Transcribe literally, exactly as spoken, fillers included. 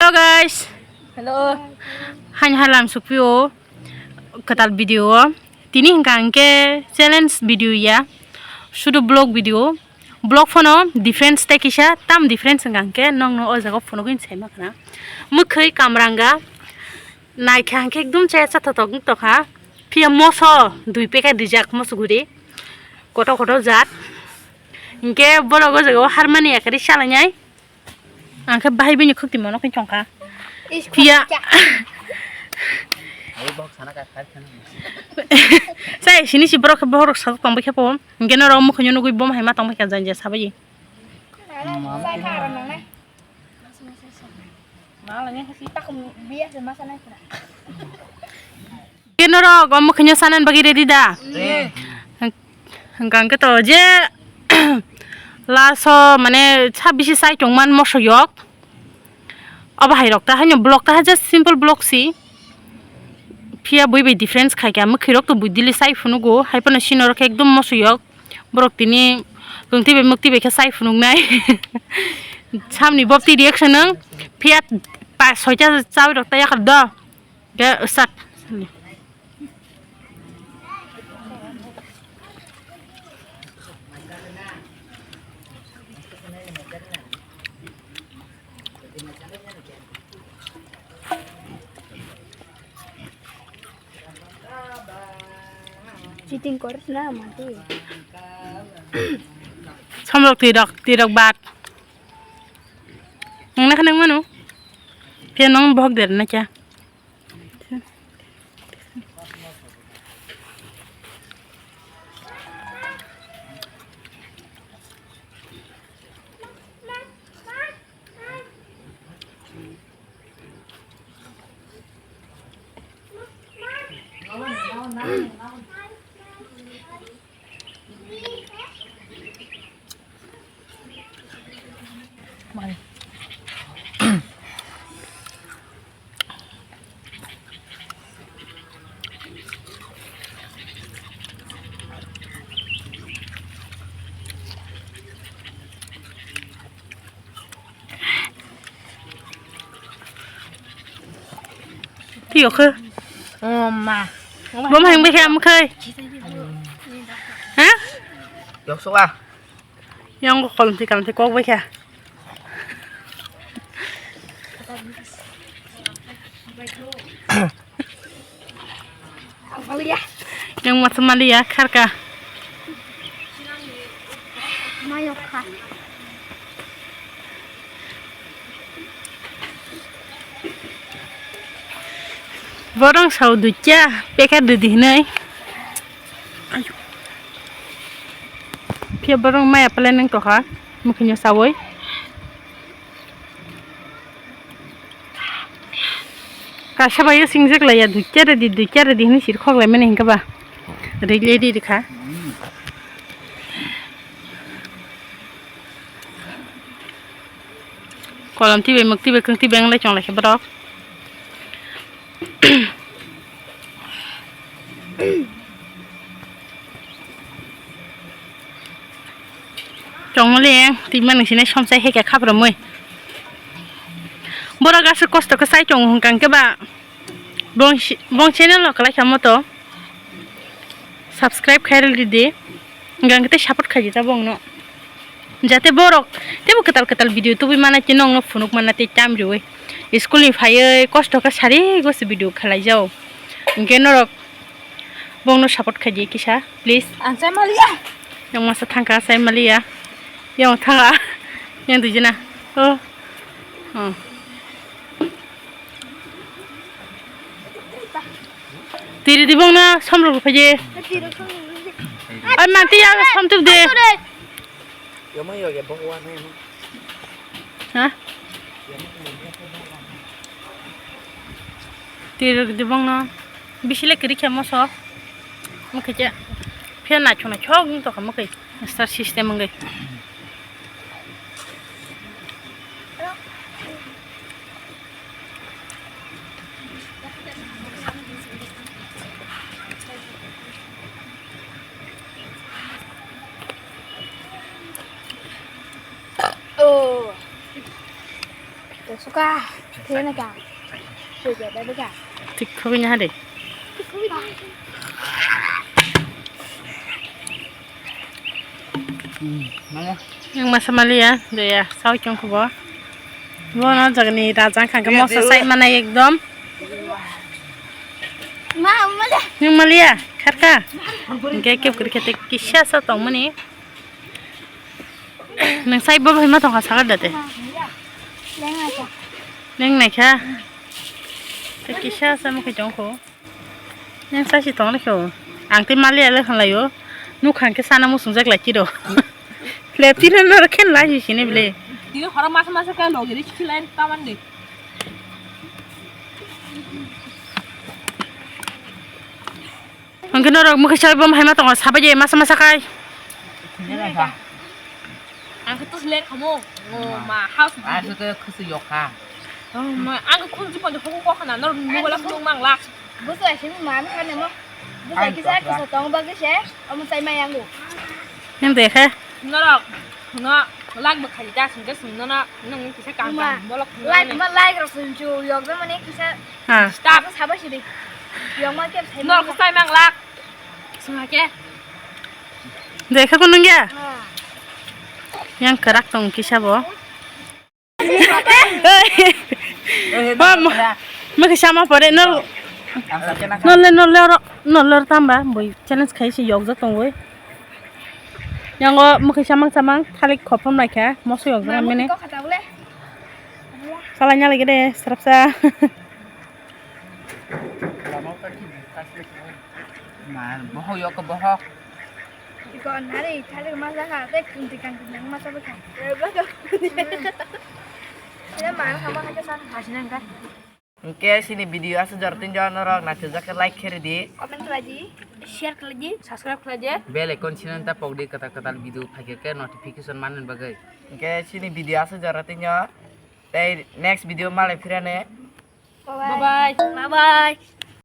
Hello guys. Hello. Hain halam sukpio kwtal video o. Tini hwnkha hwnkhe challenge video ya. Sudu vlog video. Vlog phano difference tei kisa tam difference hwnkha hwnkhe nokno o jaga phunugwi saima khna. Mwkhwi kamranga. Naikha hwnkhe ekdum chaya chathothok wng tongkha. Phiya moso dui packet rijak moso guri. Kotor kotor jat. Hwnkhe borok o jaga o harmani yakarwi salainai. Ang khe bahai bini khukti mono khe chongkha. Phiya. Sai sini si borok khe borok sajak tong bai khe po. Hwnkhe norok mukhunyo nugui bom hai ma tong bai khe janja sabai. Khe norok o mwkhwino sanani bagwi ready da? Hwnkha hwnkhe to je last o mane sabisi chai tongman moso yok. Obo hai rok ta haino block ta ha just simple block si. Phiya bui bai difference khai kha mwkhwi rok to bui daily chai phunugo hai phano sini norok ekdom moso yok. Borok tini kwngtwi bai mwktwi bai khe chai phunuknai. Samni bopti reaction wng phiya pa soita chawi rok ta yakhar do. Khe start. Cheating kores na mati. Somrok twirok, twirok bat. Nang nakha nang mano. Phiya nang bohok der na kya? Tiyok khe. Oh, ma. Bo ma heng bai khe am khai. Ha? Yok sok ah. Yang ko kolom ti kalam ti kok bai khe. Yang masa mali ya kharka. Mayok kha. Borong sao duicha packet dudi hinai. Phiya borong maya pale nang tokha mukhinyo sawi. Kaisa bai singjak laiya duicha redi duicha redi hinwi sir khok lai mani hinkhe ba. Rili rikha. Kolom tibai muk tibai kung tibai wng lai chong lai khe borok. Chongmali yang twi mani sinai somsai hai khe khapramwi. Borok aswk kosto khe chai tongo hwnkha hwnkhe ba bong si-, bong channel no kwlai kha moto subscribe khai rwdi di. Hwnkha hwnkhe tei support khai di ta bongno. Jate borok teibo kwtal kwtal video tubui mana tei nokno phunuk mana tei time riwi. School ni phaiwi kosto khe sari gosi video khwlaijao. Hwnkhe norok bongno support khai di kisa, please. Ang chai maliya. Yang masa thangka chai maliya. Yang thanga. Yang dujina. Oh. Oh. Tiri di bongno somrok phai di. Ai manti ya somtuk de. Ha? Tirok di bongno bisi le kwrwi khe moso. Mokhe je phiya naithok naithok wng tongkha mokhe star system wngwi. Oh. Kita Suka, thena ka. Suka, bebe ka. Tik khobini hade. Yang masa malia, doya, sao kyong kubo. Bono jagni rajang khangke mosa sai manai ekdom. Ma, malia. Yang malia, kharka. Ge kep kri khete kisa sa tongmani. Nang sai bo bhai ma tongkha sakar date. Leng naikha. Te kisa sa mo khe tongkho. Nang sai si tong lekho. Ang te mali ale khan layo. Nuk khan ke sana mo sungjak lai kiro. Le tine no khen lai si sini bile. Tine horo masa masa ka logiri si lai taman de. Hwnkhe norok mokhe sawi bo hai ma tongo, sabai je masa masa khai. Ang khe tus len kamo. O ma, house. Ang khe khusu yokha. O ma, ang khe khunju ponjo huku kokha na, norok mobile phone mang lak. Busu ai simi man khane mo. Busu ai kisa kisa tong bagwi se, omo sai mai angu. Nang de khe? Norok no lak bo khali ta sing ke sing no na nang kisa kam kam bolok. Like ma like rok sing chu yok da mane kisa. Ha. Staff sabo sidi. Yok ma ke sai. Norok sai mang lak. Sing ke. De khe kunung ya? Yang kerak tong kisa bo. Mokhe sama pore nol nol nol nol tamba boi challenge khai se yok ja tongoi. Yango mokhe samang samang thalik khopom naikha moso yok ja mene. Salai nya lagi de srapsa. Ma bohok yok bohok. Iko nari thalik ma ja kha te kunti kan kunti ma sa bwkha. Sila ma kha ma kha sa kha sinan ka. Hwnkhe chini video aswk jora tin jora norok naithokjak khe like khe ridi. Comment khlai di, share khlai di, subscribe khlai di. Bell icon sinan ta pok di kwtal kwtal video phaikhe khe notification manani bagwi. Hwnkhe chini video aswk jora tin jora tei next video malai phirane. Bye bye. Bye bye.